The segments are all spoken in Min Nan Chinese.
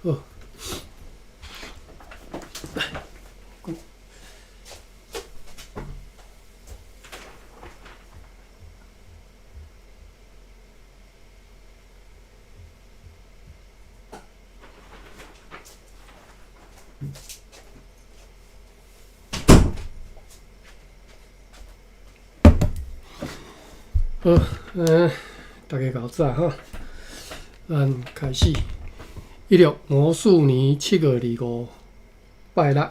好。好，大家𠢕早哈，咱开始。1654年7月25，拜六。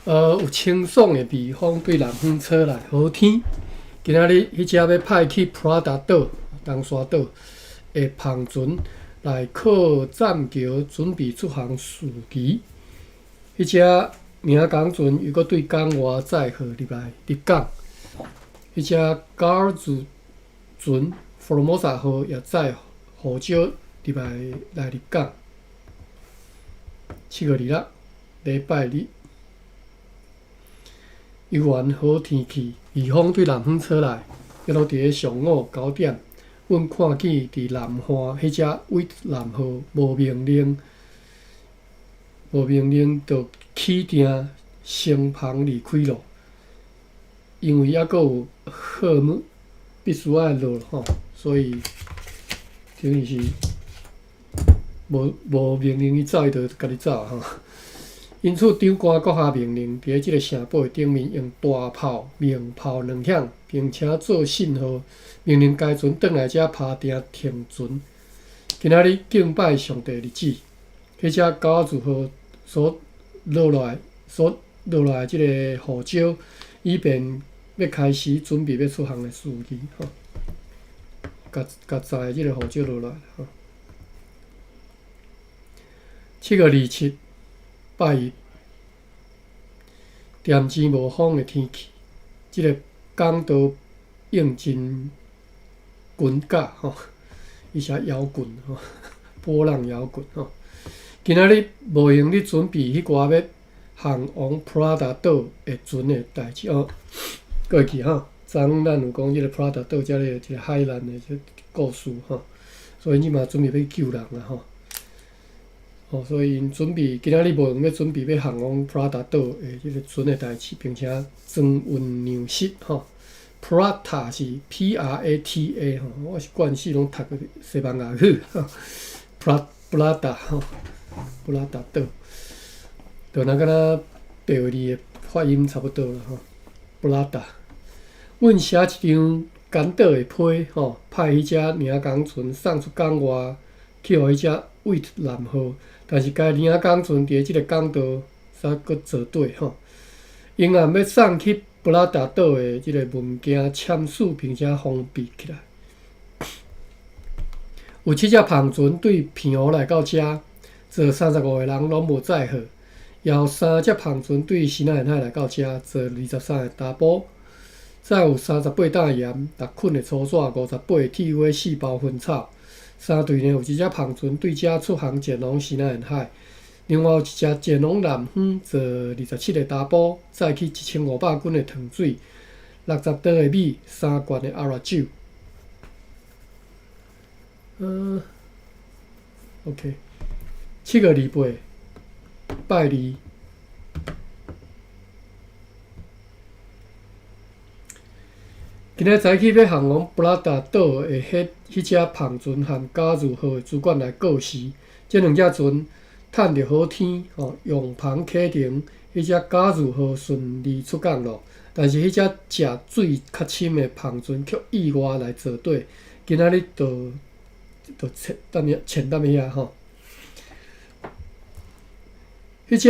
有清爽的微风对南方吹来，好天。今仔日彼只欲派去普拉达岛、东沙岛的帆船来靠栈桥，准备出航事宜。彼只领港船又阁对港外载货入来入港。彼只高尔兹船福尔摩沙号也载胡椒入来来入港。7月26，礼拜日，犹原好天气，微风对南方吹来，约落伫咧上午9点，阮看见伫南岸彼只伟南号无命令，无命令就起碇升帆离开咯。因为犹阁有货物必须爱落吼，所以等于是无命令伊走，伊就家己走吼。因此，长官阁下命令，伫咧这个城堡的顶面用大炮、鸣炮两响，并且做信号，命令该船转来遮拍碇停船。今仔日敬拜上帝日子，彼只高字号所落来、所落来这个号召，以便欲开始准备欲出航的事宜吼，共共载这个胡椒落来吼。7月27，拜一，恬静无风的天气，这个港道应真滚架吼，伊写摇滚吼，波浪摇滚吼。今仔日无闲咧准备彼寡欲航往普拉达岛的船的代志哦。过去吼，昨昏咱有讲这个普拉达岛遮个一个海难的这故事吼，所以𪜶嘛准备欲救人啊吼。哦，所以𪜶准备今仔日无闲欲准备欲航往普拉达岛的这个船的代志，并且装运粮食吼。Prata 是 Prata 吼，我是惯势拢读西班牙语吼。Prata 吼，普拉达岛，就若敢若白话字的发音差不多啦吼。普拉达，阮写一张干岛的批吼，派彼只领港船送出港外，去予彼只伟南号，但是该领港船伫这个港道煞阁坐底吼。𪜶按欲送去布拉达岛的这个物件签署并且封闭起来。有七只帆船对澎湖来到遮，坐35个人拢无载货。也有三只帆船对西南沿海来到遮，坐23个查埔，载有38担盐、6捆的粗纸、58铁花4包薰草。三队呢有一只帆船对遮出航前往西南沿海，另外有一只前往南方，坐27个查埔，载去1500斤的糖水、60吨的米、3罐的阿拉酒。OK，7月28，拜二。今仔早起欲航往布拉达岛的彼彼只帆船和加入号的主管来告辞。这两只船趁著好天吼，用帆启程，彼只加入号顺利出港咯。但是彼只食水较深的帆船却意外来坐底，今仔日就就潜踮遐，潜踮遐吼。彼只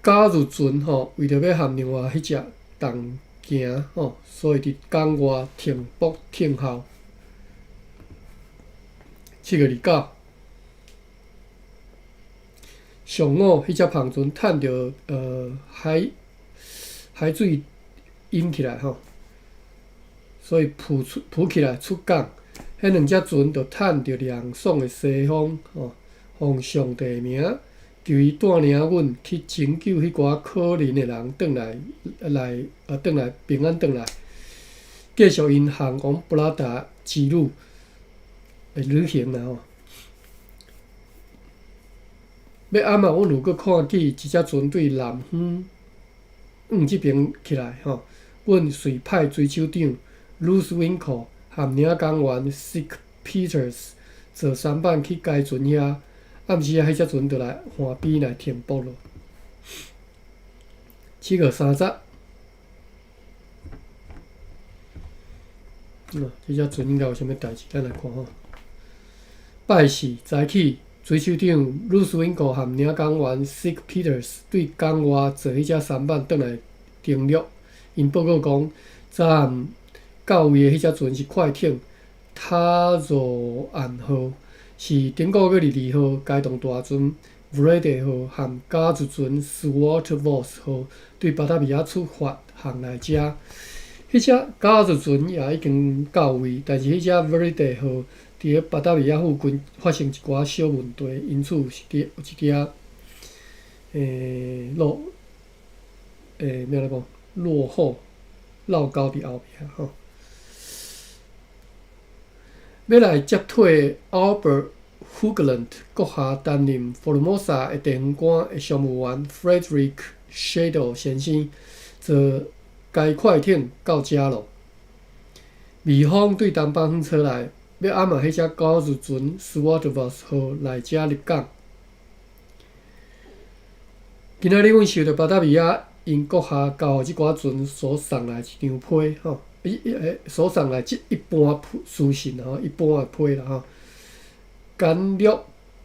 加入船吼，为著欲和另外彼只同行吼，所以伫港外停泊等候。7月29，上午，彼只帆船趁著海水淹起来吼，所以浮出浮起来出港。彼两只船就趁著凉爽的西风吼，奉上帝名，求伊带领阮去拯救彼寡可怜的人转来来啊，转来平安转来，继续𪜶航往布拉达之旅的旅行啦吼。欲暗仔，阮有閣看見一隻船對南方向這爿起來吼，阮遂派水手長 Loosewinkel 和領工員 Sick Peters 坐舢舨去該船遐。暗時仔，彼隻船就來岸邊來停泊囉。7月30，這隻船應該有啥物代誌，咱來看吼。拜四早起，水手長 Loosewinkel 和領工員 Sick Peters 對港外坐彼隻舢舨轉來登陸。𪜶報告講，昨暗到位的彼隻船是快艇塔佐岸號，是頂個月22號，該棟大船 Vrede 號和家族船 Swart Vos 號對巴達維亞出發航來遮。彼隻家族船也已經到位，但是彼隻 Vrede 號佇咧巴達維亞附近發生一寡小問題，因此是佇有一點仔落欲按怎講落後落交佇後壁吼。欲來接替 Albert Hoogland 閣下擔任福爾摩沙的地方官的商務員 Frederick Schedel 先生，坐該快艇到遮囉。微風對東北方吹來，欲暗仔彼隻家族船 Swart Vos 號來遮入港。今仔日阮收著巴達維亞𪜶閣下交予這寡船所送來一張批吼。伊所送來這一般書信吼，一般的批啦吼。簡略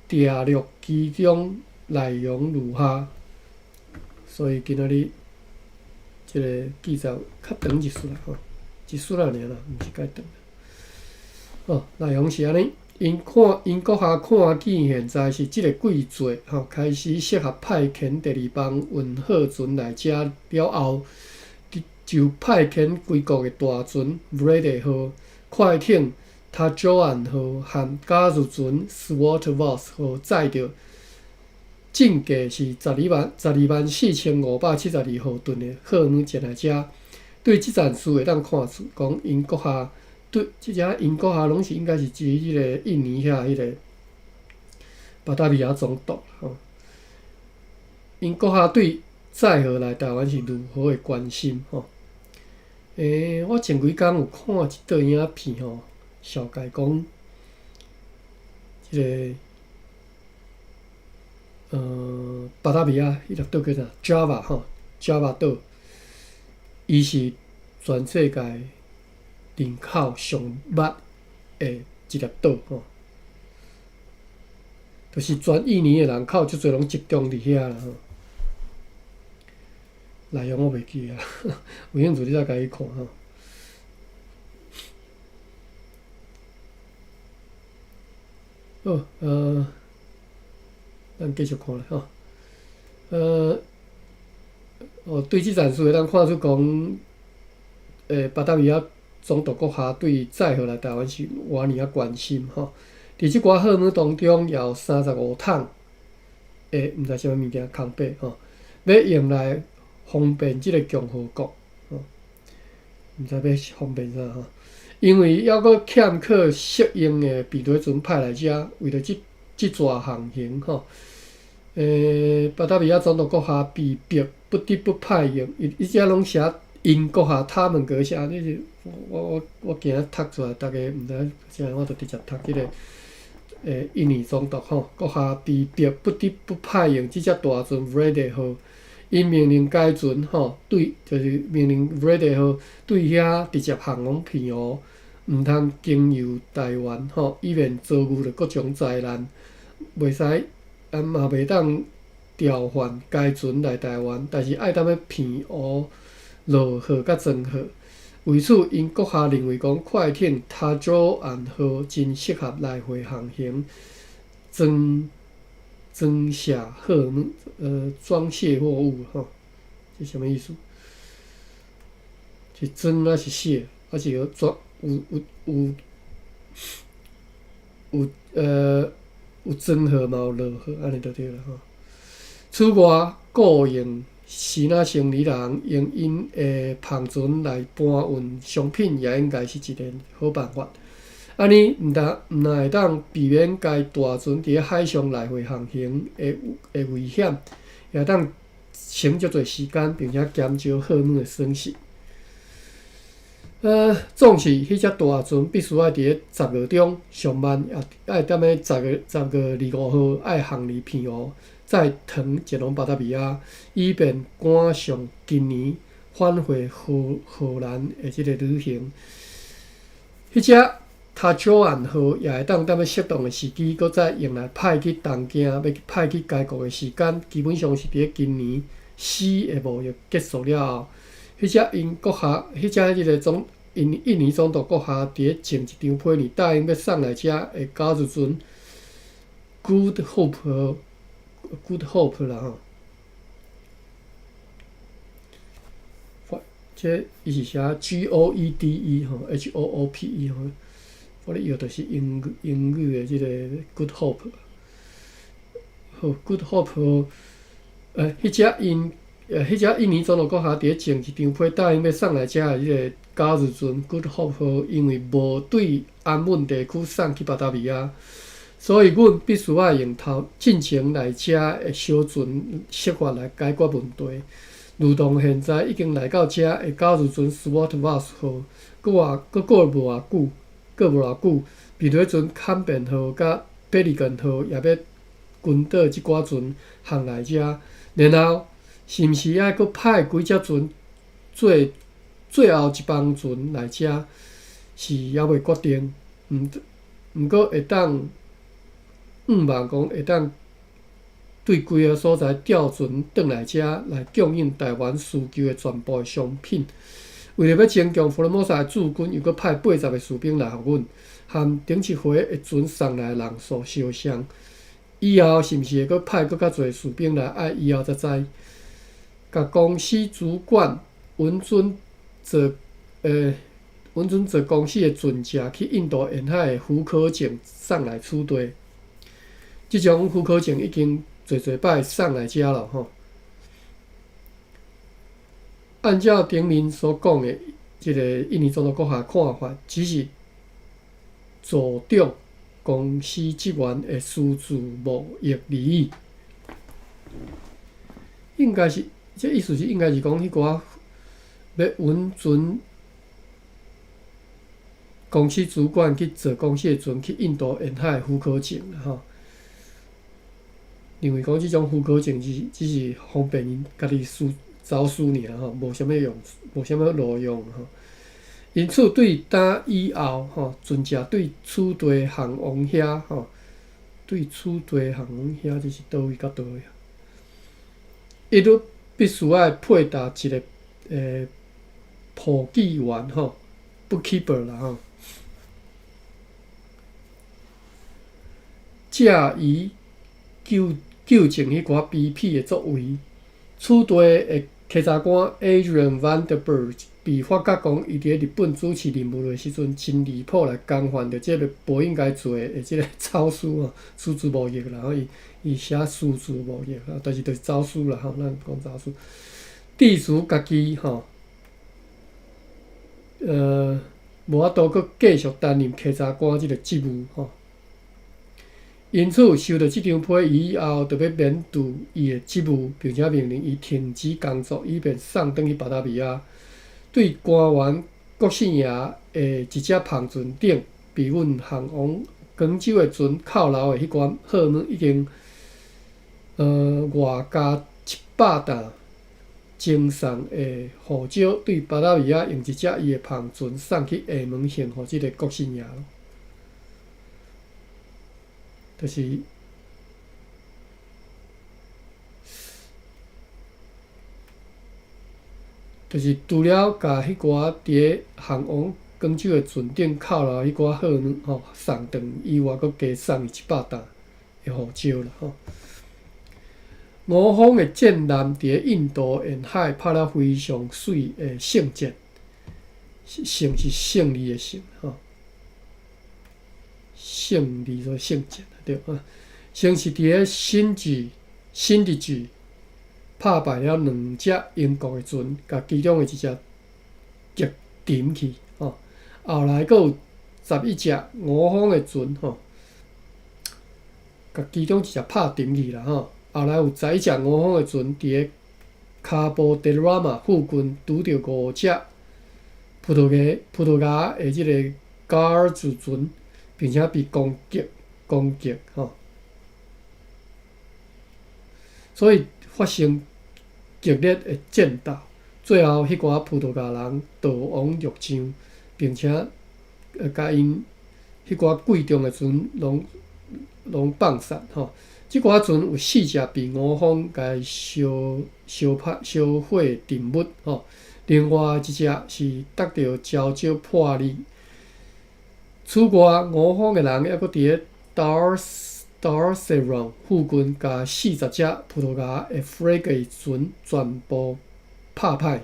訂略其中內容如下，所以今仔日這个記載較長一絲啦吼，一絲仔爾啦，毋是介長。哦，內容是按呢，𪜶看𪜶閣下看見現在是這个季節吼，開始適合派遣第二班運貨船來遮了後，就派遣貴國的大船 Vrede 號、快艇塔佐岸號和家族船 Swart Vos 號載著總計是124,572號噸的貨物前來遮。對這件事會當看出，講𪜶閣下對這隻𪜶閣下攏是應該是指彼个印尼遐彼個巴達維亞總督吼。𪜶閣下對載貨來台灣是如何的關心吼？我前幾工有看一段影片吼，紹介講這个巴達維亞彼粒島叫啥？Java 吼，Java 島，伊是全世界人口上密的一粒島吼，就是全印尼的人口足濟攏集中佇遐啦吼。內容我袂記啊，有興趣你再家己看吼。好，咱繼續看啦吼。哦，對這件事會當看出講，巴達維亞總督閣下對載貨來台灣是偌爾仔關心吼。佇這寡貨物當中，也有35桶的毋知啥物物件空白吼，欲用來方便這个共和國，吼，毋知欲方便啥吼，因為猶閣欠缺適應的避雷船派來遮，為著這這逝航行吼，巴達維亞總督閣下被迫不得不派用，伊伊遮攏寫𪜶閣下他們閣下，你是我我我今仔讀出來，逐家毋知啥，我就直接讀這个印尼總督吼，閣下被迫不得不派用這隻大船 Vrede 號。𪜶命令該船吼對，就是命令 Vrede 號對遐直接航往澎湖，毋通經由台灣吼，以免遭遇著各種災難。袂使，嘛袂當調換該船來台灣，但是愛踮咧澎湖落貨佮裝貨。為此，𪜶閣下認為講快艇塔佐岸號真適合來回航行，裝。裝卸貨物，裝卸貨物吼，這啥物意思？是裝抑是卸？抑是講裝有有有有有裝貨嘛有落貨，按呢就對啦吼。此外，僱傭支那生理人用𪜶的帆船來搬運商品，也應該是一个好辦法。按呢，毋但毋但會當避免該大船佇咧海上來回航行的危險，也會當省足濟時間，並且減少貨物的損失。總是彼隻大船必須愛佇咧10月中，上慢也愛踮咧10月25號愛航離澎湖，再轉前往巴達維亞，以便趕上今年返回荷蘭的這個旅行。彼隻塔祖安號也會當踮咧適當的時機，閣再用來派去東京，欲去派去該國的時間，基本上是佇咧今年四的貿易結束了後。彼隻𪜶閣下，彼隻彼個總印尼總督閣下佇咧前一張批呢，答應欲送來遮的假日船 Good Hope，Good Hope 啦吼。這伊是寫 Goede 吼，Hoope 吼，我咧譯就是英語的這個 Good Hope。好，Good Hope，彼隻印尼總督閣下佇咧前一張批答應欲送來遮的彼個假日船 Good Hope，因為無對安穩地區送去巴達維亞，所以阮必須愛用頭進前來遮的小船設法來解決問題。如同現在已經來到遮的假日船 Swart Vos 號，閣過無偌久，美麗船坎變號佮貝利根號也欲群島這寡船航來遮，然後是毋是愛閣派幾隻船做最後一班船來遮，是猶未決定。毋過會當向望講會當對規个所在調船轉來遮來供應台灣需求的全部的商品。為著欲增強福爾摩沙的駐軍，又閣派80個士兵來予阮，和頂一回的船送來的人數相像。以後是毋是會閣派閣較濟士兵來，愛以後才知。共公司主管允准坐，允准坐公司的船隻去印度沿海的許可證送來此地。這種許可證已經濟濟擺送來遮了吼。按照頂面所講的，這個印尼總督閣下看法，只是助長公司職員的私自貿易利益，應該是。這意思是應該是講彼寡欲允准公司主管去坐公司的船去印度沿海許可證啦吼。認為講這種許可證只是方便𪜶家己私走私爾吼，無啥物用，無啥物路用吼。因此，對今以後吼，船隻對此地航往遐吼，對此地航往遐，這是佗位佮佗位啊？一律必須愛配搭一個簿記員吼，bookkeeper 啦吼，藉以糾正彼寡卑鄙的作為。此地的稽查官 Adrian van der Berg 被發覺講，伊佇咧日本主持任務的時陣，真離譜來共犯著這個無應該做的這個走私吼，私自貿易啦，吼，伊寫私自貿易，但是就是走私啦吼，咱講走私。致使家己吼，無法度閣繼續擔任稽查官這個職務吼。因此，收到這張批以後，就欲免除伊的職務，並且命令伊停止工作，以便送轉去巴達維亞。對官員郭姓爺的一隻帆船頂，被阮航往廣州的船扣留的彼寡貨物，已經外加100擔贈送的胡椒，對巴達維亞用一隻伊的帆船送去廈門獻予這個郭姓爺。就是除了共彼寡佇咧航往廣州的船頂扣留彼寡貨物吼送轉以外，閣加送伊100擔的胡椒啦吼。吳方的戰艦佇咧印度沿海拍了非常媠的勝戰，勝是勝利的勝吼，勝利做勝戰對啊。先是佇咧新竹拍敗了兩隻英國的船，共其中的一隻擊沉去吼。後來閣有11隻俄方的船吼，共其中一隻拍沉去啦吼。後來有十一隻俄方的船佇个卡布德拉馬附近拄著五隻葡萄牙的這个加爾茲船，並且被攻擊吼，所以發生激烈的戰鬥。最後，彼寡葡萄牙人逃亡入場，並且共𪜶彼寡貴重的船攏放散吼。這寡船有四隻被俄方共燒燒拍燒毀沉沒吼，另外一隻是觸著礁石破裂。此外，俄方的人猶閣佇个達爾塞隆附近，共40隻葡萄牙的 frigate 船全部拍歹。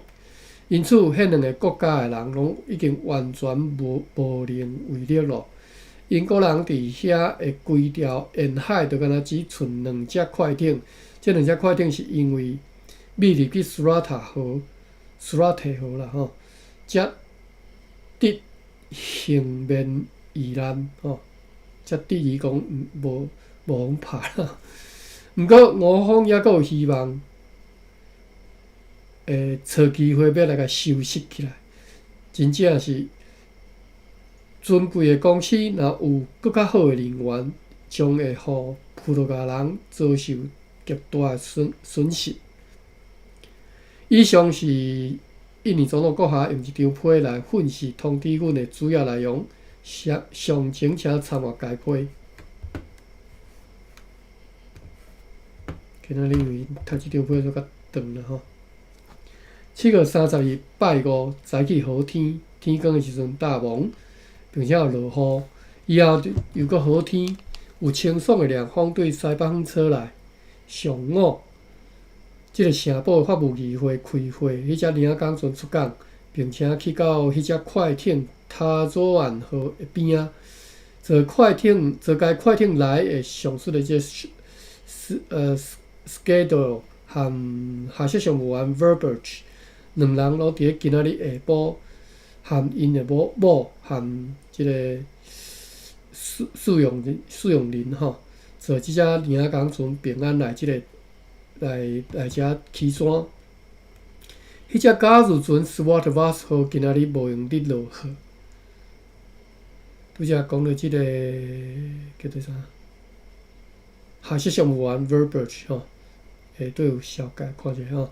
因此，彼兩个國家的人攏已經完全無能為力咯。英國人佇遐的規條沿海，就敢若只賰兩隻快艇。這兩隻快艇是因為秘入去斯拉塔河、斯拉提河啦吼，才得幸免遇難吼，才得以講無予拍啦。毋過，俄方猶閣有希望，會揣機會欲來共收拾起來。真正是尊貴的公司，若有閣較好的人員，將會予葡萄牙人遭受極大的損失。以上是印尼總統閣下用一張批來訓示通知阮的主要內容，詳情請參閱該批。今仔日因為讀這張批都較長啦吼。7月30日拜五早起好天，天光的時陣罩霧，並且有落雨。以後又閣好天，有清爽的涼風對西北方吹來。上午，這个城堡法務議會開會，彼隻領港船出港，並且去到彼隻快艇塔佐岸號的邊仔，坐快艇坐該快艇來的上述的這斯蓋德和下雪商務員 Verburch 兩人攏佇咧今仔日下晡，和𪜶的某某和這个使用人吼，坐這隻領港船平安來這个來來遮起山。彼隻假日船 Swart Vas 號今仔日無閒得落雨。拄才講著這个叫做啥？下雪商務員 Verburch 吼，下底有小解看者吼。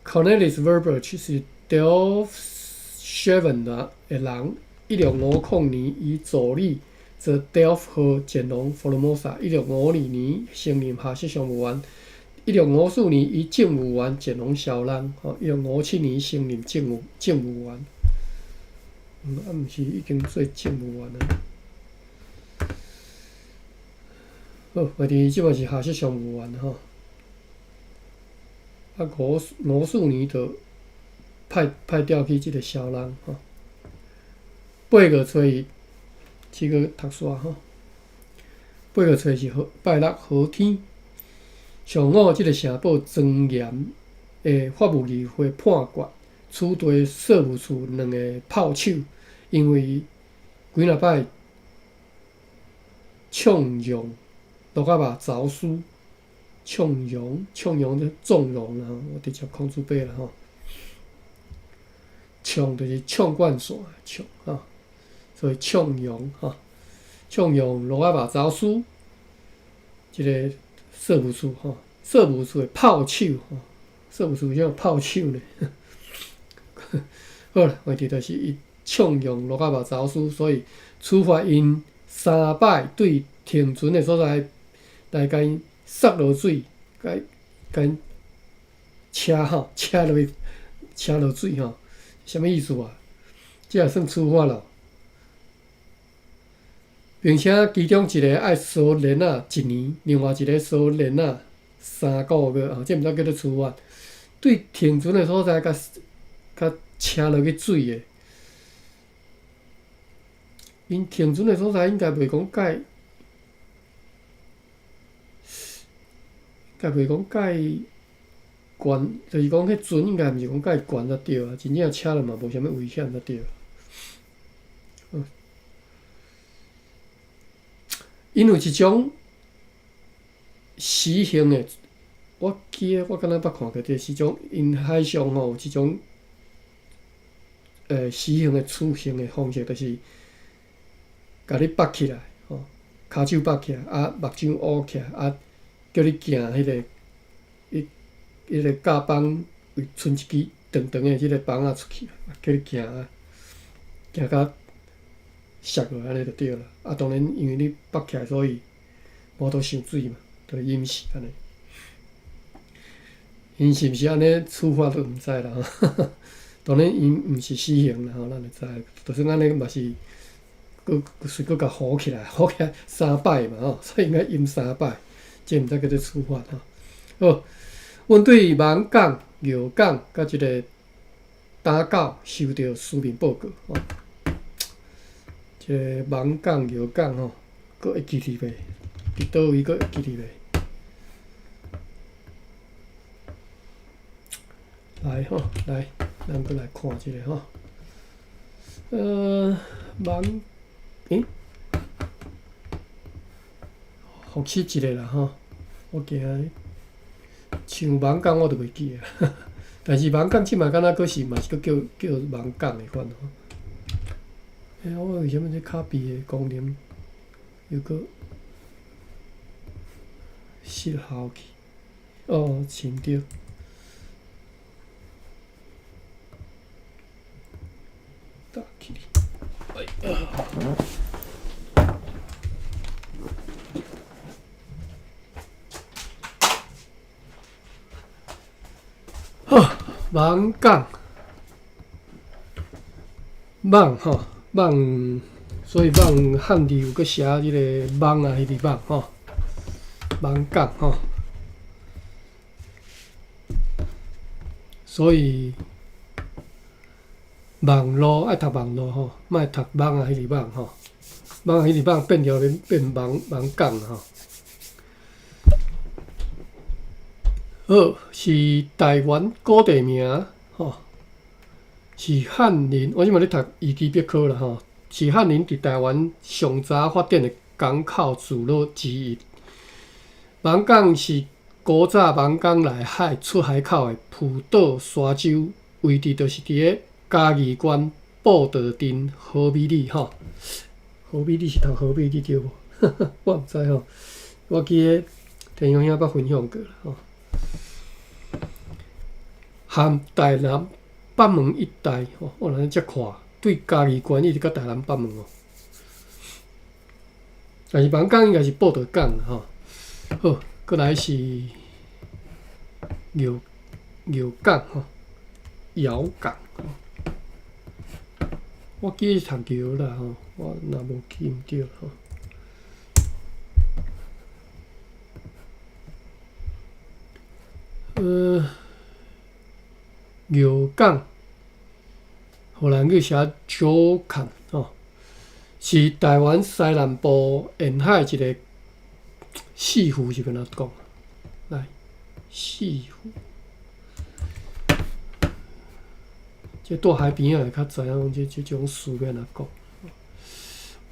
Cornelis Verburch 是 Delfshaven 的人，1650年，伊助理坐 Delft 號前往福爾摩沙。1652年升任下席商務員。1654年，以政務員前往蕭人。吼，1657年升任政務員。啊，毋是已經做政務員啊？好，我佇這擺是下席商務員吼。啊，54年就派調去這个蕭人吼。8月初一，這个讀煞吼。8月初一是好拜六好天。上午，這个城堡莊嚴的法務議會判決，處斷稅務處兩个炮手，因為幾若擺縱容落仔肉走私，縱容縱容就縱容啦，我直接空珠白啦吼。暢就是暢灌線暢吼，所以縱容吼，縱容落仔肉走私，這个稅務處吼，稅務處的炮手吼，稅務處啥炮手呢？好啦，問題就是伊縱容落仔肉走私，所以處罰𪜶三擺對停船的所在來共𪜶捒落水，共𪜶車吼，車落去，車落水吼，啥物意思啊？這也算處罰咯。並且其中一个愛鎖鏈仔一年，另外一个鎖鏈仔3個月吼，這毋知叫做處罰。對停船的所在，共車落去水的，𪜶停船的所在應該袂講蓋，應該袂講蓋懸，就是講彼船應該毋是講蓋懸才對啊，真正車了嘛無啥物危險才對。𪜶有一種死刑的，我記得我敢若捌看過，就是種𪜶海上吼有一種死刑的處刑的方式，就是共你縛起來，吼，跤手縛起來，啊，目睭烏起來，啊，叫你行彼个，彼个甲板位伸一支長長的這个枋仔出去，叫你行啊，行甲摔落按呢就對啦。啊，當然因為你縛起來，所以無法度泅水嘛，就淹死按呢。𪜶是毋是按呢處罰都毋知啦吼。當然𪜶毋是死刑啦吼，咱會知。就算按呢嘛是，閣隨閣共糊起來，糊起來三擺嘛吼，所以應該淹三擺，這毋知叫做處罰吼。好，阮對網港、尿港佮這个打狗收著書面報告吼。這个網港、尿港吼，閣會記得袂？佇佗位閣會記得袂？來吼，來，咱閣來看一下吼。網，欸？復習一下啦吼。我驚像網港我就袂記啊，但是網港這擺敢若閣是嘛是閣叫叫網港的款吼。欸，我為啥物這卡幣的功能又閣失效去？哦，是毋對。打起來，哎呀！好，網港，網吼網，所以網漢字有閣寫這个網啊，彼个網吼，網港吼，所以網路愛讀網路吼，莫讀網啊，彼个網吼，網啊，彼个網變著變變網網港吼。好，是台灣古地名吼，是漢人。我這擺咧讀維基百科啦吼，是漢人佇台灣上早發展的港口聚落之一。網港是古早網港內海出海口的浦島沙洲位置，就是佇个嘉義縣報道鎮和美里吼。和美里是讀和美里對無？我毋知吼，我記得田雄兄捌分享過啦吼。含台南北門一帶吼，我若遮看，對嘉義縣一直到台南北門哦。但是網港應該是報道港啦吼。好，閣來是尿尿港吼，瑤港吼。我記得是讀橋啦吼，我若無記毋對吼。尿港，荷蘭語寫酒港吼，是台灣西南部沿海一个四湖，是按怎講？來，四湖，這住海邊仔會較知影講這這種詞欲按怎講。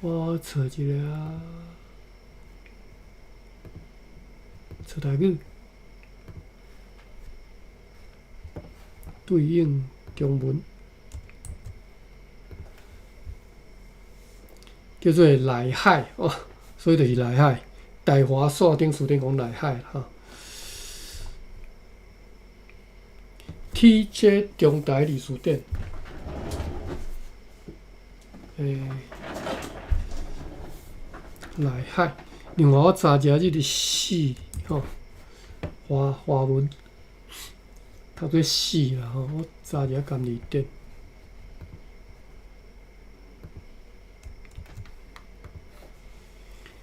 我找一个啊，找台語。對應中文，叫做內海哦，所以就是內海。大華線頂詞典講內海吼。TJ 中台歷史典，內海。另外我查一下這個四吼，華華文。讀做死啦吼！我查一下甘字典，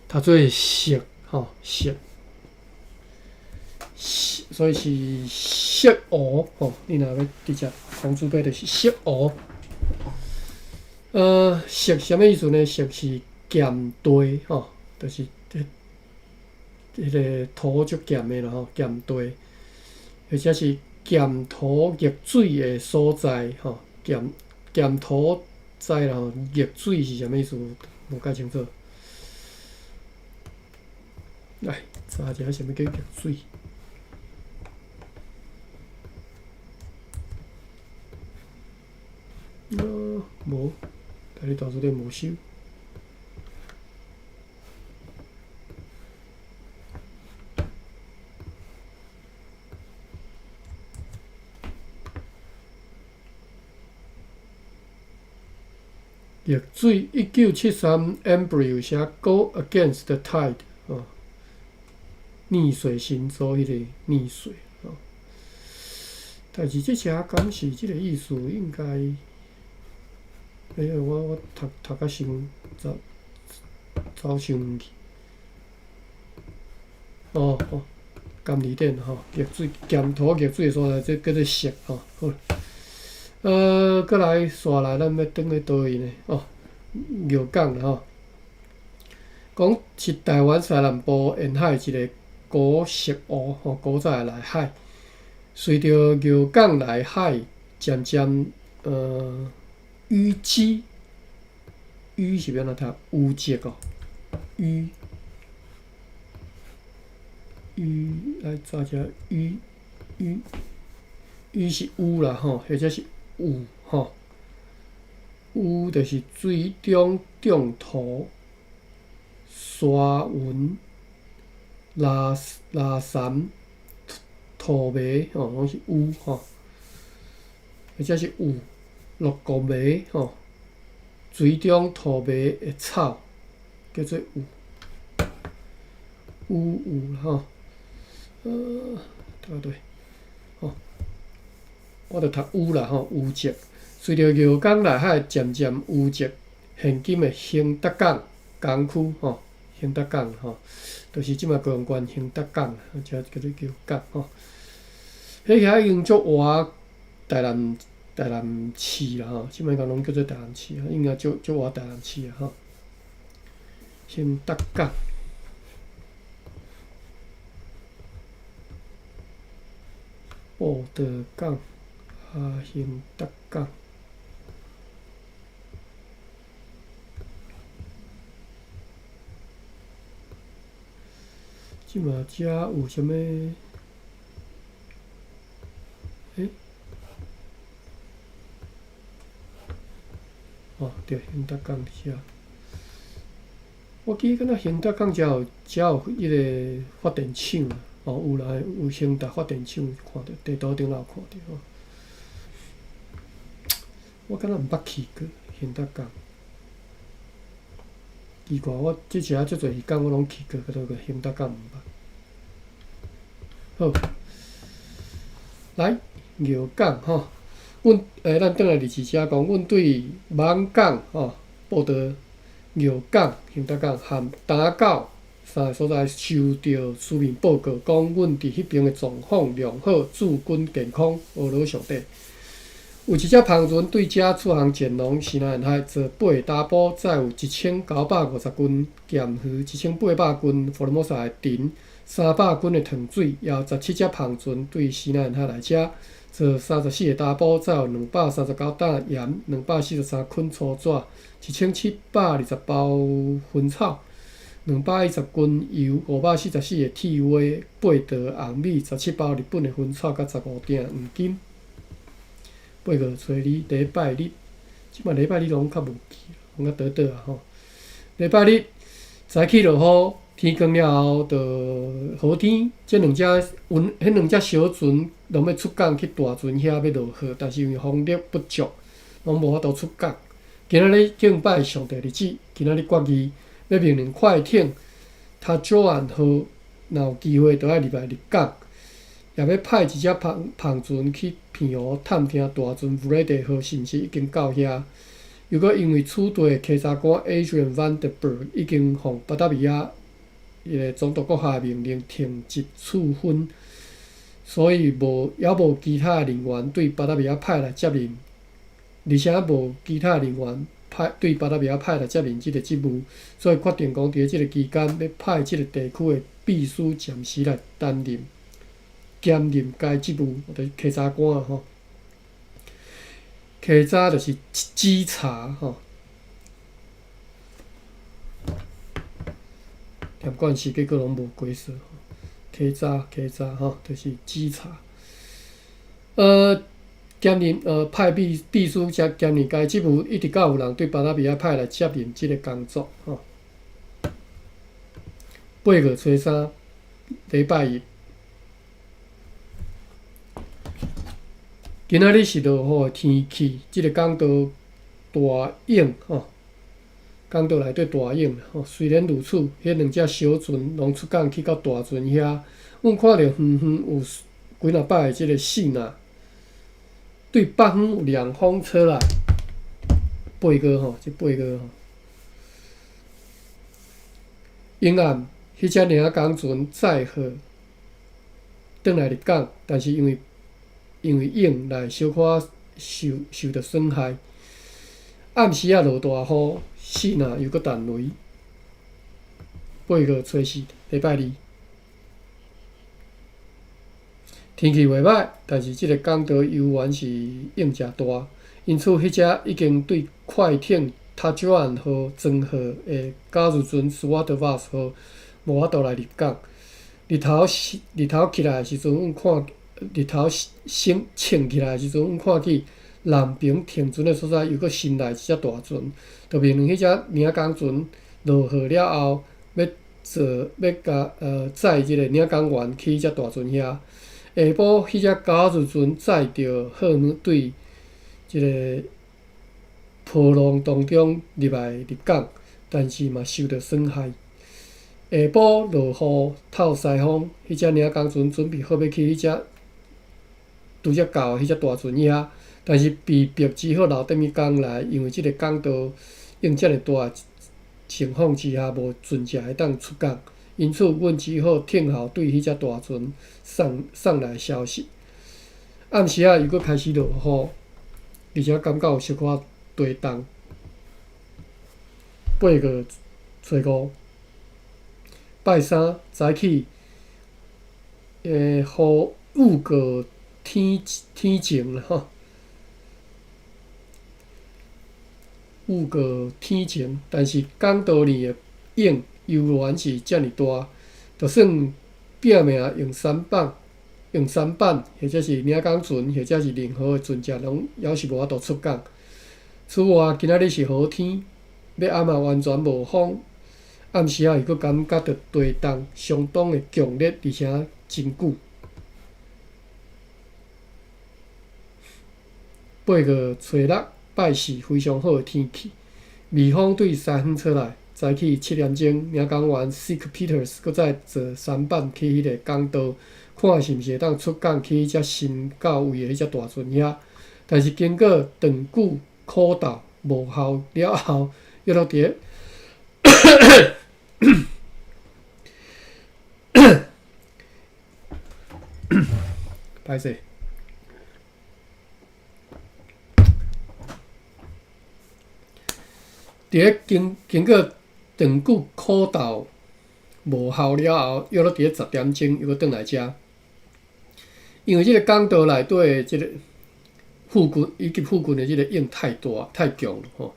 讀做色吼色，所以是色湖吼。你若欲直接講主白就是色湖。色啥物意思呢？色是鹹地吼，就是彼彼个土足鹹的啦吼，鹹地，或者是鹹土逆水的所在吼，鹹鹹土在啦吼，逆水是啥物意思？無介清楚。來查一下啥物叫逆水。呃，無，台裡圖書館無收。逆水1973 Embree 有寫 Go against the tide 哦，逆水行舟彼個逆水哦。但是這寫敢是這個意思，應該，哎呀，我讀讀甲傷走走傷遠去。哦哦，監理典吼，逆水鹹土逆水的所在，這叫做汐吼。好，閣來紲來，咱欲轉去佗位呢？哦，蟯港啦吼，講是台灣西南部沿海一个古汐湖吼，古早的內海。隨著蟯港內海漸漸淤積，淤是欲按怎讀？淤積哦，淤淤來查一下淤淤淤是淤啦吼，或者是霧吼，淤就是水中重塗、沙雲、垃垃圾、土糜吼，攏是淤吼，或者是霧落穀糜吼，水中塗糜的草叫做霧，淤霧吼，對對，吼，我著讀淤啦吼，淤積。隨著蟯港內海漸漸淤積，現今的興德港港區吼，興德港吼，就是這馬高雄縣興德港，才叫做蟯港吼。彼遐已經足倚台南台南市啦吼，這擺講攏叫做台南市，應該足足倚台南市啊吼。興德港，報道港，啊，興德港。這馬遮有啥物？欸？哦，對，興德港佇遮。我記得敢若興德港遮有遮有彼个發電廠哦，有啦，有興達發電廠，看著地圖頂頭有看著吼。我敢若毋捌去過興德港。奇怪，我這遮足濟漁港我攏去過，閣個興德港毋捌。好，來蟯港吼，阮咱轉來日誌遮講，阮對艋舺吼，報道蟯港、興德港和打狗三个所在收著書面報告，講阮佇彼爿的狀況良好，駐軍健康，阿羅上帝。有一隻帆船對遮出航前往西南沿海，坐八个查埔，載有1950斤鹹魚、1800斤福爾摩沙的藤、300斤的糖水，也有17隻帆船對西南沿海來遮，坐34個查埔，載有239擔鹽、243捆粗紙、1720包薰草、210斤油、544個鐵鍋、八袋紅米、17包日本的薰草，佮15鼎黃金。八月初二，禮拜日，這擺禮拜日攏較無去，攏較倒倒啊吼。禮拜日早起落雨，天光了後就好天。這兩隻雲，彼兩隻小船攏欲出港去大船遐欲落貨，但是因為風力不足，攏無法度出港。今仔日敬拜上帝日子，今仔日決議欲命令快艇塔祖安號，若有機會，就愛入來入港。也欲派一隻帆帆船去澎湖探聽大船弗雷德號是毋是已經到遐。又閣因為此地的稽查官 Adrian van der Berg 已經奉巴達維亞彼个總督閣下命令停職處分，所以無猶無其他人員對巴達維亞派來接任，而且無其他人員派對巴達維亞派來接任這个職務，所以決定講佇這个期間欲派這个地區的秘書暫時來擔任。兼任該職務，就是稽查官吼。稽查就是稽查吼。念惯势，结果攏無過數。稽查稽查吼，就是稽查。兼任派秘書兼兼任該職務，一直到有人對巴達維亞派來接任這个工作吼。8月初3，禮拜日。今仔日是落雨的天氣，這个講道大湧吼，講道內底大湧吼。雖然如此，彼兩隻小船攏出港去到大船遐，阮看著遠遠有幾若擺的這个爍爁。對北方有涼風吹來，八月吼，這八月吼，永暗彼隻領港船載貨轉來入港，但是因為湧來小可受著損害。暗時仔落大雨，爍爁又閣彈雷。8月初4，禮拜二。天氣袂歹，但是這个港道猶原是湧誠大，因此彼隻已經對快艇塔吉安號裝貨的假日船斯瓦德瓦斯號無法度來入港。日頭起來的時陣，阮看日頭升升起來的時陣，阮看見南爿停船的所在又閣新來一隻大船，就面臨彼隻領港船落貨了後，欲坐欲共載這个領港員去彼隻大船遐。下晡，彼隻假日船載著貨物對這个波浪當中入來入港，但是嘛受著損害。下晡落雨透西風，彼隻領港船準備好欲去彼隻拄才到彼隻大船遐，但是被迫只好留轉去港內，因為這个港道湧遮爾大的情況之下，無船隻會當出港。因此，阮只好聽候對彼隻大船送來消息。暗時仔又閣開始落雨，而且感覺有小可地凍。8月初5，拜三早起，雨雨過天晴啦吼，雨過天晴，但是港道裡的湧猶原是遮爾大，就算拼命用舢板、用舢板，或者是領港船，或者是任何的船隻，攏猶是無法度出港。此外，今仔日是好天，欲暗嘛完全無風，暗時仔又閣感覺著地動相當的強烈，而且真久。8月初6，拜四，非常好的天氣，微風對西方吹來。早起7點鐘，領港員 Sick Peters 閣再坐舢板去彼个港道，看是毋是會當出港去彼隻新到位的彼隻大船遐。但是經過長久苦鬥無效了後，猶閣佇咧歹勢。佇咧經過長久苦鬥無效了後，約莫佇咧10點鐘又閣轉來遮。因為這个港道內底的這个附近以及附近的這个湧太大太強了吼。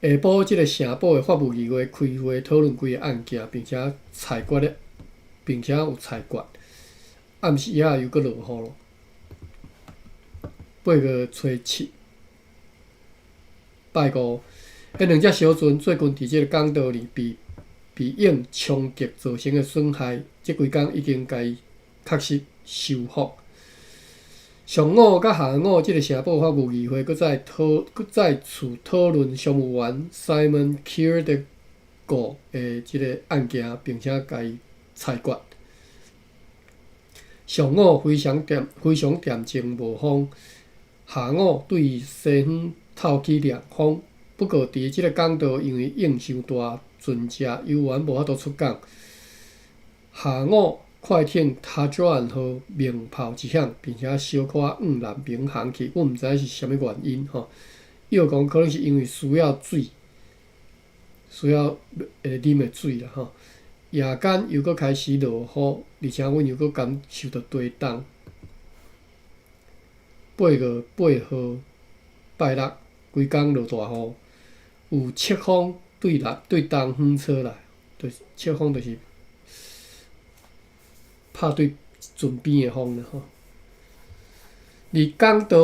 下晡這个城堡的法務議會開會討論規个案件，並且裁決了，並且有裁決。暗時仔又閣落雨咯。8月初7，拜五。彼兩隻小船最近佇這个港道裡被湧衝擊造成的損害，這幾工已經共伊確實修復。上午佮下午，這个城堡法務議會閣再討閣再次討論商務員 Simon Kierkegaard 的這个案件，並且共伊裁決。上午非常恬靜無風，下午對西方透起涼風。不過，佇這个港道因為湧傷大，船隻猶原無法度出港。下午，快艇塔吉安號鳴炮一響，並且小可往南爿航去。阮毋知是啥物原因吼。伊有講可能是因為需要水，需要啉的水啦吼。夜間又閣開始落雨，而且阮又閣感受著地動。8月8號拜六，規工落大雨。有七風對南對東方吹來，就是侧風，就是拍對船邊的風啦吼。而港道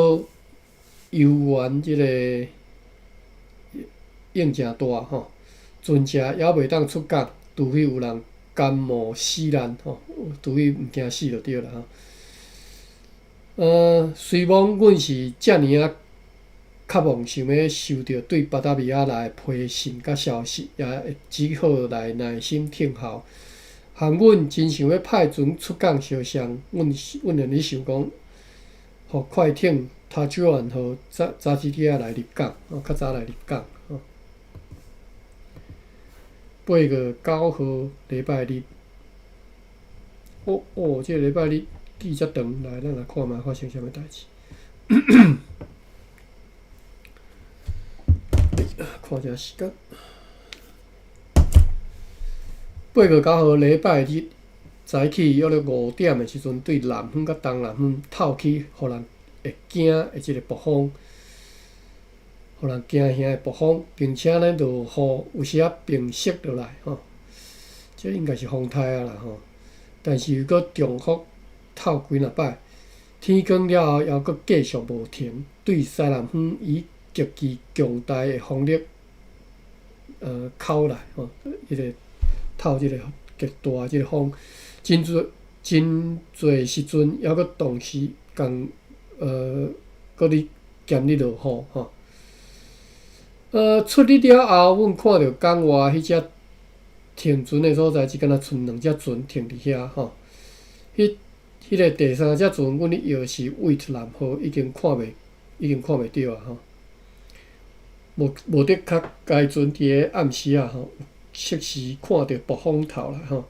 猶原這个湧誠大吼，船隻猶袂當出港，除非有人甘冒死難吼，除非毋驚死就對啦吼。雖罔阮是遮爾仔渴望想欲收著對巴達維亞來的批信佮消息，也會只好來耐心等候。含阮真想欲派船出港相送，阮就咧想講，予快艇塔吉蘭號早早一點仔來入港，哦，較早來入港。吼。8月9號禮拜日，哦哦，這个禮拜日記遮長，來，咱來看覓發生啥物代誌。看一下時間。8月9號禮拜日早起約咧5點的時陣，對南方佮東南方透起予人會驚的這个暴風，予人驚嚇的暴風，並且呢落雨，有時仔冰雪落來吼，這應該是風颱啊啦吼。但是又閣重複透幾若擺，天光了後，猶閣繼續無停，對西南方以極其強大的風力，口來吼，彼个透這个極大這个風，真濟真濟時陣，猶閣同時共閣咧兼咧落雨吼。出日了後，阮看著港外彼隻停船的所在，只敢若賰兩隻船停佇遐吼。彼个第三隻船，阮咧搖是魏特蘭號，已經看袂著啊吼。無的確，該船佇个暗時仔吼，適時看著暴風透啦吼。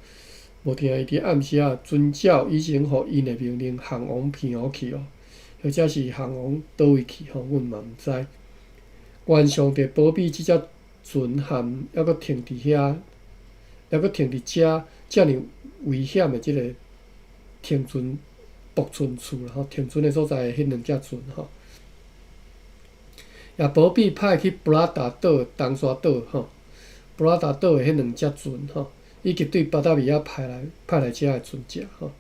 無定伊佇暗時仔遵照以前予𪜶的命令，航往澎湖去哦，或者是航往佗位去吼，阮嘛毋知。願上帝保庇這隻船舣猶閣停佇遐，猶閣停佇遮遮爾危險的這个停船泊船處啦吼，停船的所在的彼兩隻船吼。也保庇派去布拉達島、東沙島吼，布拉達島的彼兩隻船吼，以及對巴達維亞派來遮的船隻吼。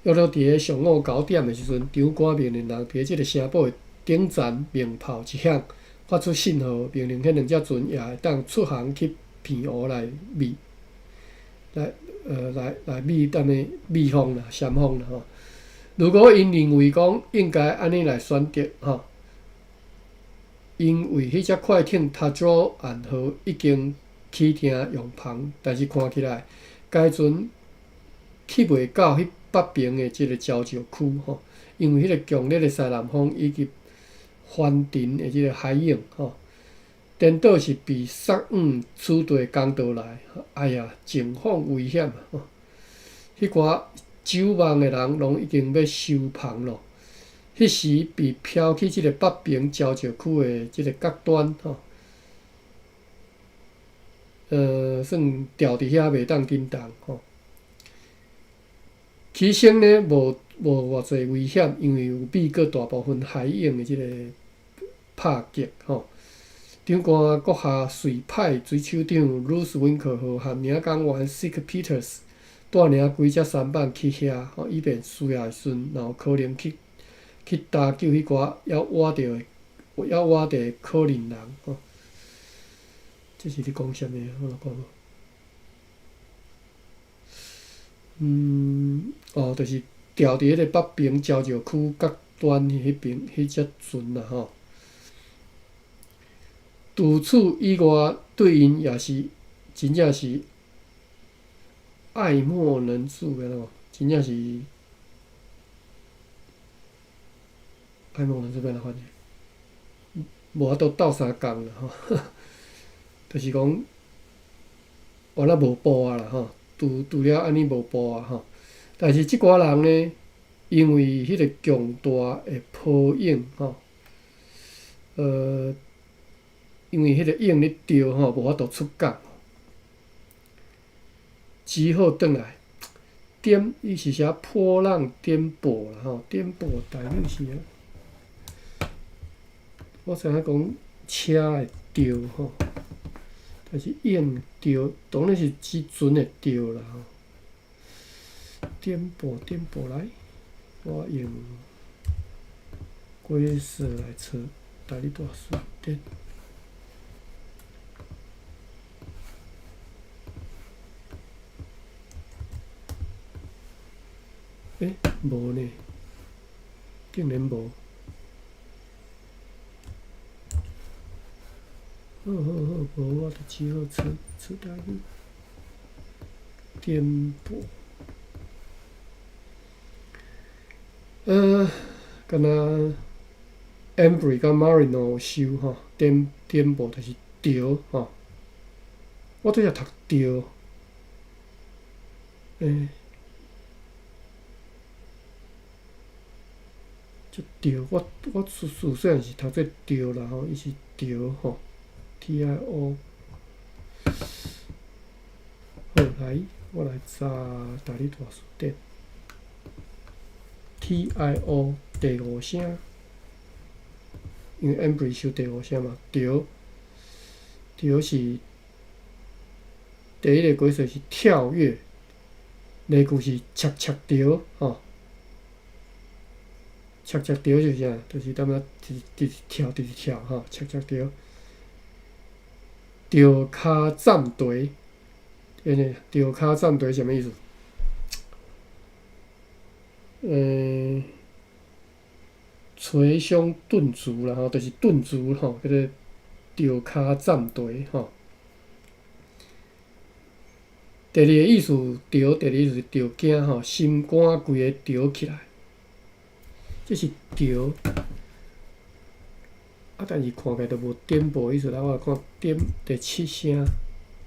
約略佇个上午9點的時陣，長官命令人佇个這个城堡的頂層鳴炮一響，發出信號，命令彼兩隻船也會當出航去澎湖來避，來避踮咧避風啦、閃風啦吼。如果𪜶認為講應該按呢來選擇吼，因為彼隻快艇塔祖岸號已經起停用帆，但是看起來該船去袂到彼北爿的這个礁石區吼，因為彼个強烈的西南風以及翻沉的這个海湧吼，顛倒是被送往此地港道來。哎呀，情況危險啊！彼寡守望的人攏已經欲收帆咯。彼時被飄去這个北爿礁石區的這个角端吼，算吊佇遐袂當振動吼。起先呢，無偌濟危險，因為有美國大部分海湧的這个拍擊吼。長官閣下遂派水手長魯斯溫克號和領港員 Sick Peters 帶領幾隻舢板去遐吼，以便需要的時陣，若有可能去搭救彼寡猶倚著的可憐人吼。這是咧講啥物？我來看無。哦，就是吊佇彼个北爿礁石區角端彼爿彼隻船啦吼。除此以外，對𪜶也是真正是愛莫能助的咯，真正是愛莫能助欲按怎翻譯？無法度鬥相共啦吼，就是講，原來無步啊啦吼，除了按呢無步啊吼，但是這寡人呢，因為彼個強大的波湧吼，因為彼個湧咧著吼，無法度出港，只好轉來。顛，伊是寫波浪顛簸啦吼，顛簸台語是啥？我知影講車會著吼，但是應著，當然是指船會著啦吼。顛簸顛簸來，我用規則來查台語大辭典。欸，無呢，竟然無。好好好，無我就只好查查台語。顛簸。敢若 Embree 佮 Marino 有收吼，顛顛簸就是著吼。我拄才讀著，欸，這著，我自自細漢是讀做著啦吼，伊是著吼，TIO。好，來，我來查台語大辭典。TIO 第五聲，因為 Embree 收第五聲嘛，著，著是第一个解釋是跳躍，例句是恰恰著吼，恰恰著是啥？就是踮遐直直跳，直跳吼，恰恰著。著跤站蹄，按呢，著跤站蹄啥物意思？捶胸頓足啦吼，就是頓足吼，叫做著跤站蹄吼。第二個意思，著，第二個意思是著驚吼，心肝規个著起來，這是著。啊，但是看起來都無顛簸意思，來我來看顛第七聲，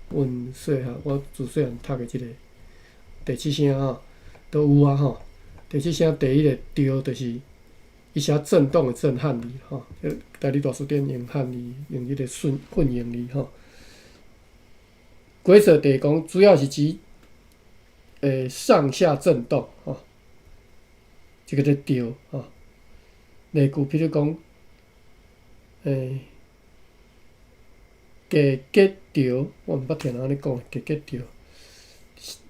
阮細漢我自細漢讀的這個第七聲吼，都有啊吼。第七聲第一个著就是伊寫震動的震漢字吼，台語大辭典用漢字用彼個順混用字吼。規則就是講，主要是指上下震動吼，這個叫著吼。例句譬如講，結結著，我毋捌聽人按呢講，結結著。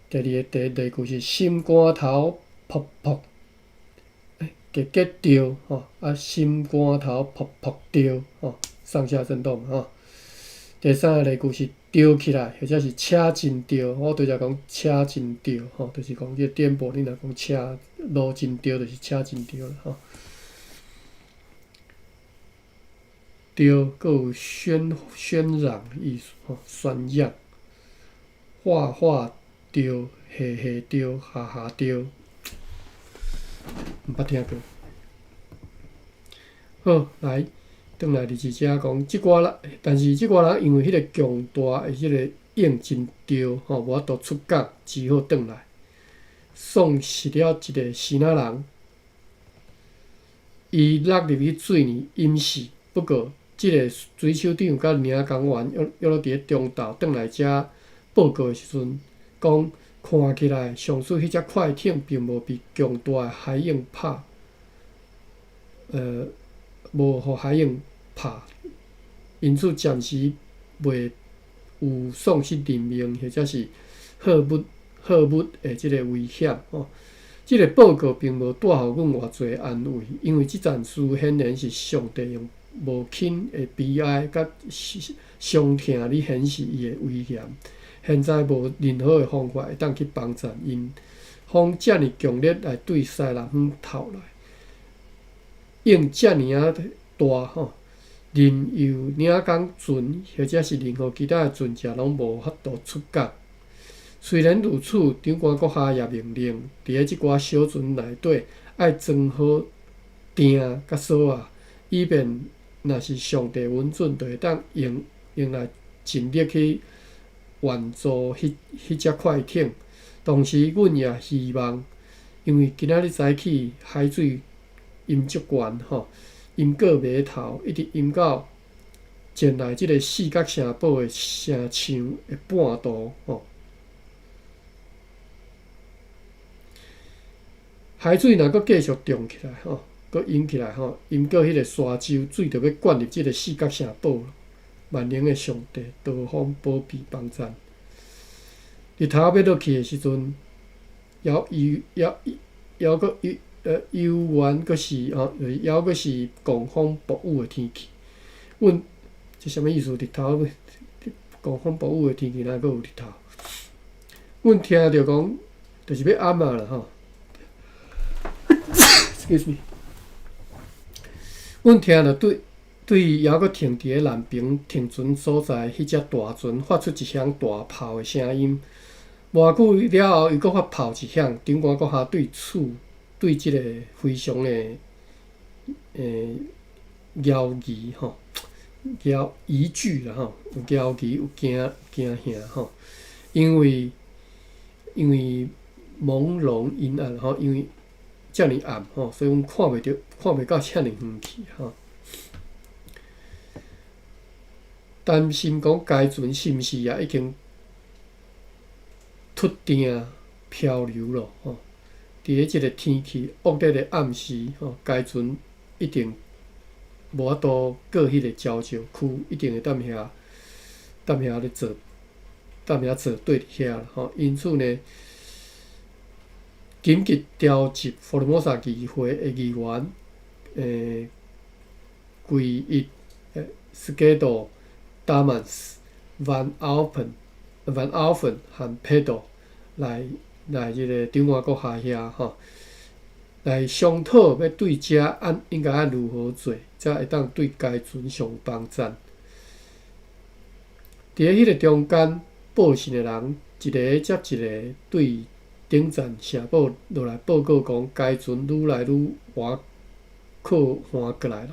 第二个第例句是心肝頭噗噗，結結著吼，啊心肝頭噗噗著吼，上下震動吼。第三个例句是著起來，或者是車真著，我拄才講車真著吼，就是講這個顛簸，你若講車路真著，就是車真著啦吼。著，閣有喧喧嚷的意思吼，宣揚，畫畫著，下下著，下下著，毋捌聽過。好，來，轉來二字遮講，這寡人，但是這寡人因為彼個強大的彼個湧真著吼，無法度出港，只好轉來，喪失了一个支那人，伊落入去水裡淹死。不過，這个水手長佮領航員約約落佇咧中晝轉來遮報告的時陣，講看起來上次彼隻快艇並無被強大的海湧拍，無予海湧拍，因此暫時袂有喪失人命或者是貨物的這个危險吼。這个報告並無帶予阮偌濟安慰，因為這件事顯然是上帝用無輕的悲哀佮傷痛咧顯示伊的威嚴。現在無任何的方法會當去幫贊𪜶。風遮爾強烈來對西南方透來，湧遮爾仔大吼，任由領港船或者是任何其他的船隻攏無法度出港。雖然如此，長官閣下挹命令，佇咧這寡小船內底愛裝好釘佮索仔，以便若是上帝允准，就會當用用來盡力去援助彼彼隻快艇。同時，阮也希望，因為今仔日早起海水淹足懸吼，淹過碼頭，一直淹到前來這个四角城堡的城牆的半途吼。海水若閣繼續漲起來吼，閣淹起來吼，淹過彼个沙洲，水就欲灌入這个四角城堡。萬能的上帝多方保庇幫贊。日頭欲落去的時陣，猶猶猶猶閣猶猶原閣是吼，猶閣是狂風暴雨的天氣。阮這啥物意思？日頭狂風暴雨的天氣，哪閣有日頭？阮聽著講，就是欲暗啊啦吼。Excuse me。阮聽著對對猶閣停佇咧南爿停船所在，彼隻大船發出一響大炮的聲音。無偌久了後，又閣發炮一響，長官閣下對處對這个非常的猶疑吼，猶疑懼啦吼，有猶疑有驚驚嚇吼，因為因為朦朧陰暗吼，因為遮爾暗吼，所以阮看袂著，看袂到遮爾遠去吼。擔心講該船是毋是也已經脫碇漂流咯吼？佇咧這个天氣惡劣的暗時吼，該船一定無法度過彼个礁石區，一定會踮遐踮遐咧坐，踮遐坐綴佇遐啦吼。因此呢，緊急調集福爾摩沙議會的議員，歸一、斯基多、達曼斯、萬奧芬、萬奧芬和佩多來來這个長官閣下遐吼，來商討欲對遮按應該按如何做，才會當對該船上有幫贊。佇咧彼个中間，報信的人一个接一个對頂層城堡落來報告講，該船愈來愈倚靠岸過來囉。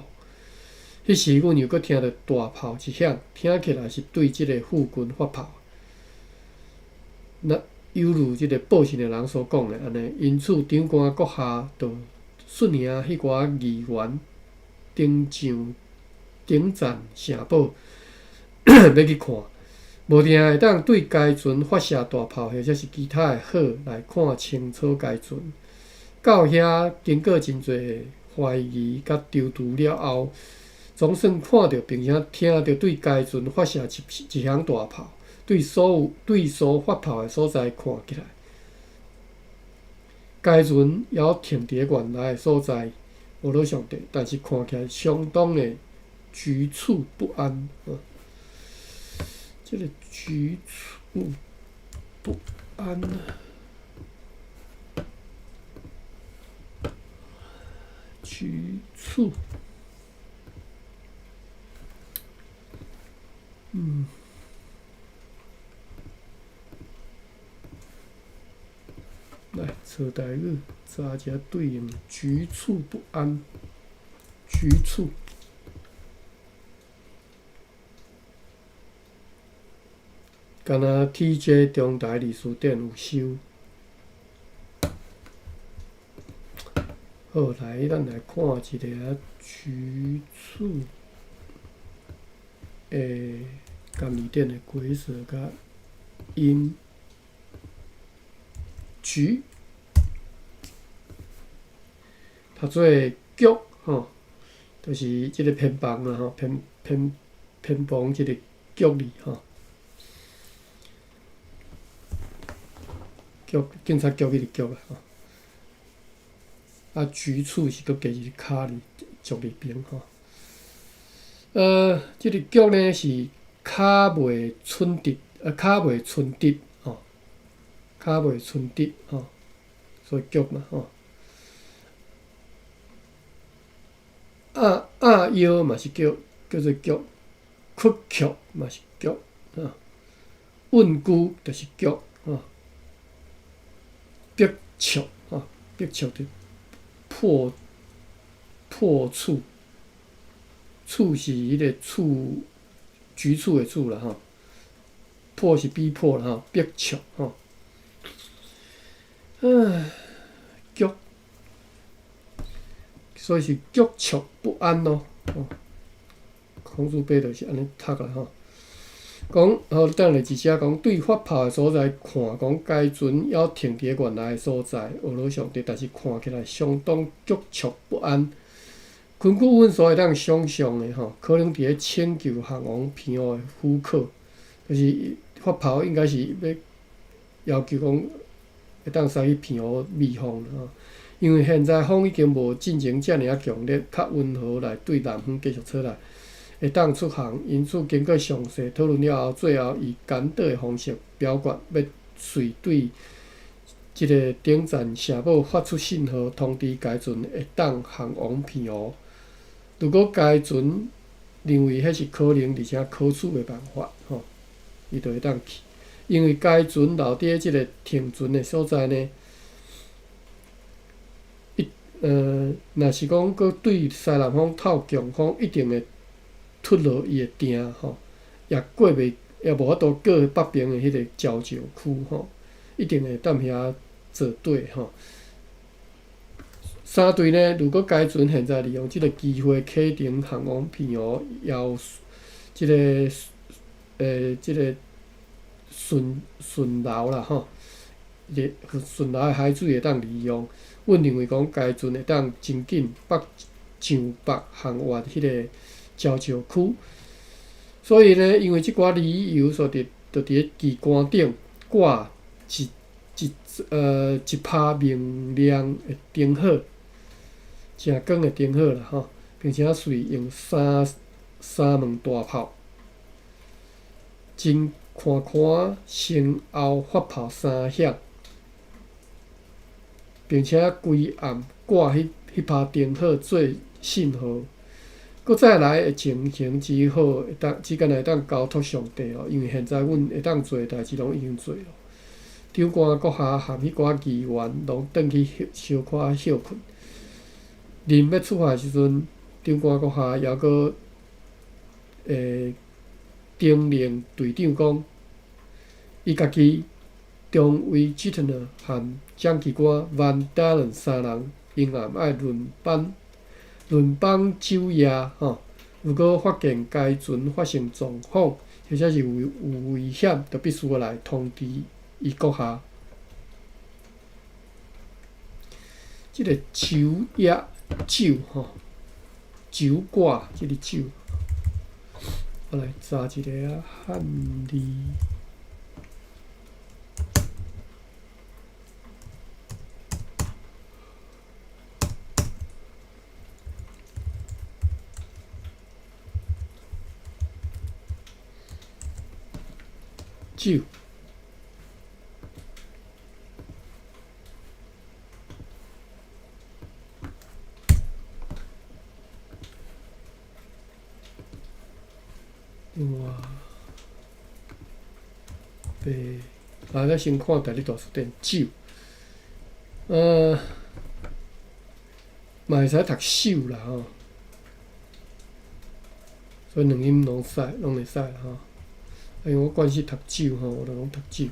彼時，阮又閣聽著大炮一響，聽起來是對這个附近發炮。那猶如這个報信的人所講的按呢，因此長官閣下就率領彼寡議員登上頂層城堡，欲去看，無定會當對該船發射大炮，或者是其他的火來看清楚該船。到遐經過真濟懷疑佮躊躇了後，總算看著並且聽著對該船發射一一響大炮，對所有對所發炮的所在看起來，該船猶停佇咧原來的所在，無咧上帝，但是看起來相當的局促不安。這个局促不安，局促，來，找台語，查一下對應局促不安，局促。敢若 TJ 中台歷史典有收。好，來，咱來看一个局促的含字典的規則佮音局，讀做局吼，就是這个偏旁啦吼，偏偏偏旁這个局字吼。局警察局彼个局啊吼，啊局促是閣加一个跤字，足字邊吼。這个局呢是跤袂伸直，跤袂伸直吼，跤袂伸直吼，所以局嘛吼。鴨腰嘛是叫叫做局，屈曲嘛是局，吼，穩居就是局，吼。逼促，吼，逼促就破破處，促是彼个促，局促的促啦吼，迫是逼迫啦吼，逼促吼。唉，局，所以是局促不安咯。吼，孔子伯就是按呢讀啦吼。講好，等下一只講對發炮的所在看，講該船猶停佇咧原來的所在，俄羅上帝，但是看起來相當局促不安。根據阮所會當想像的吼，可能佇咧請求項王澎湖的許可，就是發炮應該是欲要求講會當駛去澎湖避風吼。因為現在風已經無進前遮爾仔強烈，較溫和來對南方繼續吹來，會當出航。因此經過詳細討論了後，最後以簡短的方式表決，欲隨對這个頂層城堡發出信號，通知該船會當航往澎湖。如果該船認為彼是可能而且可取的辦法，吼，伊就會當去。因為該船留佇這个停船的所在呢，一若是講閣對西南風透強風，一定會脫落伊的碇吼，也過袂，也無法度過北爿的彼个礁石區吼，一定會踮遐做底吼。三隊呢，如果該船現在利用這个機會啟程航往澎湖，也有這个這个順順流啦吼，順流的海水會當利用。阮認為講該船會當真緊北上北航越彼个礁石區。所以呢，因為這寡理由，所以就佇咧旗杆頂掛一一一拍明亮的燈火，誠光的燈火啦吼，並且隨用三三門大炮，真寬寬先後發炮三響，並且規暗掛彼彼拍燈火做信號。閣再來的情形只好會當，只干焦會當交託上帝咯，因為現在阮會當做的代誌攏已經做咯。長官閣下和彼寡議員攏轉去小可歇睏。臨欲出發的時陣，長官閣下猶閣叮嚀隊長講，伊家己中尉 Gitner 和蔣其官 Van Dalen 三人永暗愛輪班輪班晝夜吼。如果發現該船發生狀況，或者是有危險，就必須來通知伊閣下。這个酒液酒吼，酒掛這个酒，我來查一个啊漢字。酒。另外，來，咱先看台語大辭典，酒，嘛會使讀手啦吼，所以兩音攏使，攏會使啦吼。因為我慣勢讀酒吼，我就攏讀酒。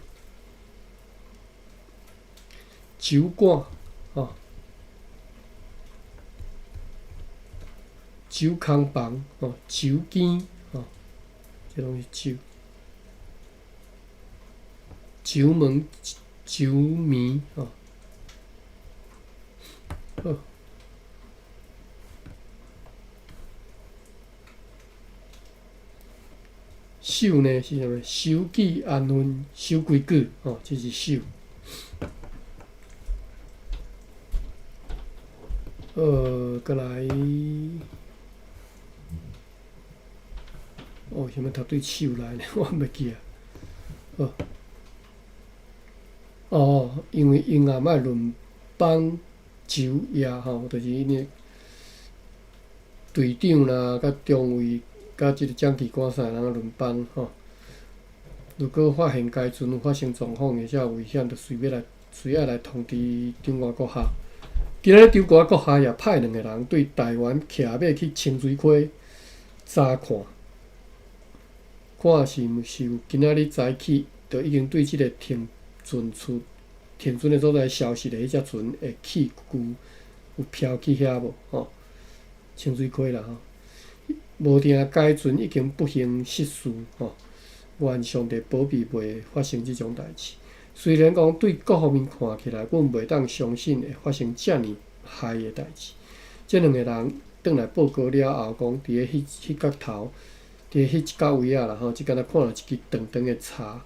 酒館吼，酒空房吼，酒間吼，這攏是酒。酒門、酒暝吼，好。守呢是啥物？守紀安分，守規矩，吼，這是守。閣來，哦，啥物讀對手來呢？我袂記啊。好，哦，因為𪜶也愛輪班晝夜吼，就是𪜶隊長啦，佮中尉。佮這个蔣其官三個人輪班吼。如果發現該船有發生狀況，或者有危險，就隨欲來隨愛來通知長官閣下。今仔日長官閣下也派兩個人對台灣騎馬去清水溪查看，看是毋是有今仔日早起就已經對這个停船處停船的所在消失的彼隻船的器具有飄去遐無吼？清水溪啦吼。無定該船已經不幸失事吼，願上帝保庇袂發生這種代誌。雖然講對各方面看起來，阮袂當相信會發生遮爾害的代誌。這兩個人轉來報告了後，講佇咧彼彼角頭，佇咧彼一角位仔啦吼，只敢若看著一支長長的柴，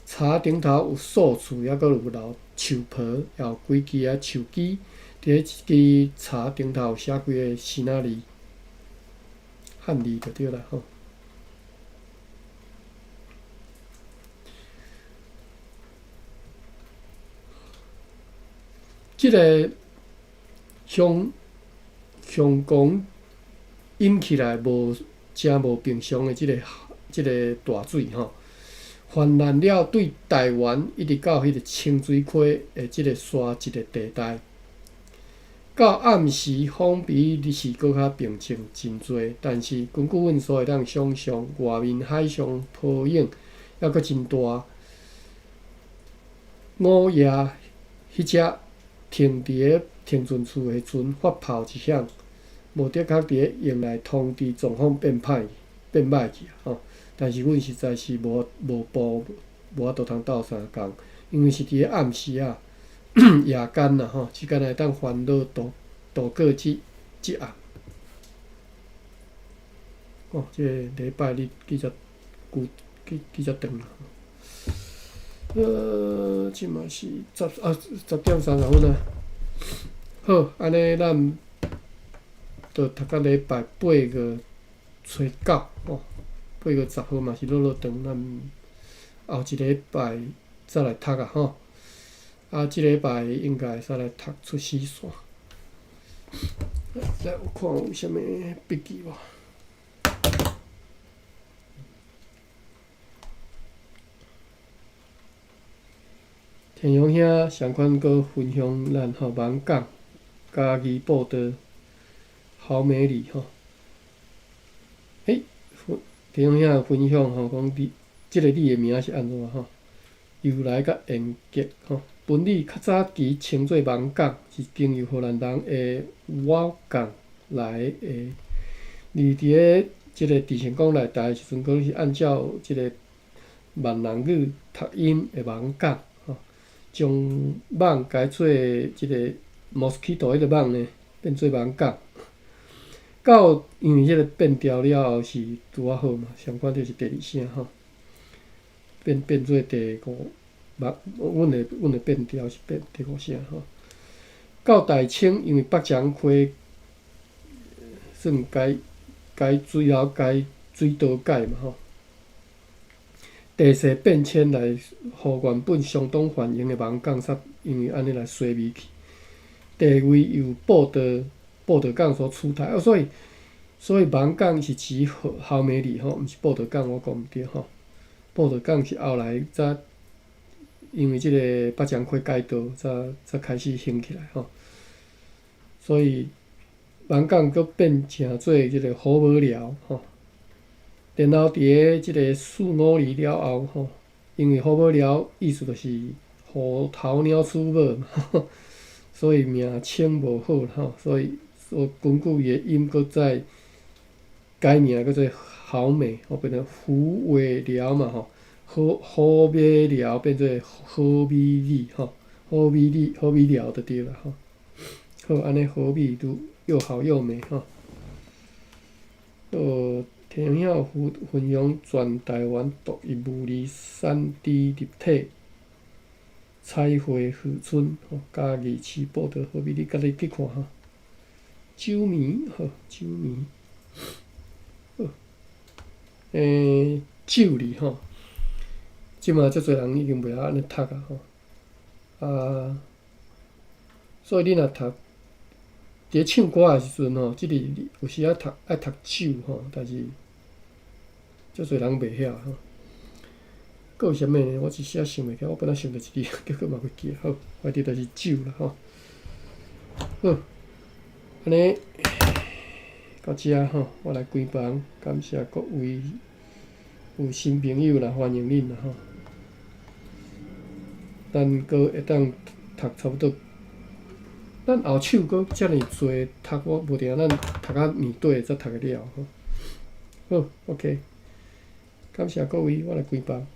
柴頂頭有素厝，抑閣有留樹皮，也有幾支仔樹枝。佇咧一支柴頂頭有寫幾个生仔字，漢字就對啦吼。這个向向講飲起來無誠無平常的這个大水吼，泛濫了對台灣一直到彼个清水溪的這个沙一个地帶。到暗時風比日時閣較平靜真濟，但是根據阮所會當想像，外面海上波湧猶閣真大。午夜，彼隻停佇咧停船處的船發炮一響，無的確佇咧營內通知狀況變歹變歹去啊！吼，但是阮實在是無無步無法度通鬥相共，因為是佇咧暗時啊。夜間啦吼，只敢若會當煩惱度度過這這暗。哦，這个禮拜日記者久記記者長啦。這馬是十啊10點30分啊。好，按呢咱就讀到禮拜8月初9吼，8月10號嘛是落落長，咱後一禮拜再來讀啊吼。啊，這禮拜應該會使來讀出死線。來，我看有啥物筆記無？天陽兄上款閣分享咱吼艋舺嘉義報道好美里吼。欸，天陽兄分享吼，講你這個里的名是按怎吼？由來佮沿革吼。本里較早期稱做艋舺，是經由荷蘭人的瓦港來的。而佇咧這个鄭成功來台的時陣，閣是按照這个閩南語讀音的艋舺吼，將蠓改做這个 mosquito 彼个蠓呢，變做艋舺。到因為這个變調了後是拄仔好嘛，相款就是第二聲吼，變變做第五。阮的變調是變第五聲吼。到大清，因為北漳溪算改改水喉改水道改嘛吼，地勢變遷來，予原本相當繁榮的艋舺煞因為按呢來衰微去。地位由報道港所取代，啊，所以艋舺是指好美里吼，毋是報道港，我講毋對吼。報道港是後來才。因為這个北漳溪改道，才才開始興起來吼，所以艋舺閣變成做這个好無寮吼。然後佇咧這个四五年了後吼，因為好無寮意思就是虎頭鳥鼠尾嘛，所以名稱無好吼，所以所根據伊的音閣再改名叫做好美，吼變成虎尾寮嘛吼。好好美寮變做好美里吼，好美里好美寮就對啦吼。好，按呢好美愈又好又美吼。天曉分分享全台灣獨一無二3D 立體彩繪河村吼，嘉義市報道好美，你家己去看吼。酒名好，酒名好。酒字吼。這馬足濟人已經袂曉按呢讀啊吼，啊，所以你若讀，佇咧唱歌的時陣吼，這个有時仔讀愛讀酒吼，但是足濟人袂曉吼。閣有啥物呢？我一時仔想袂起來，我本來想著一字，結果嘛袂記。好，反正就是酒啦吼。好，按呢到遮吼，我來關房，感謝各位。有新朋友啦，歡迎恁啦吼！咱閣會當讀差不多，咱後手閣遮爾濟讀，我無定咱讀到年底才讀會了吼。好，OK，感謝各位，我來關房。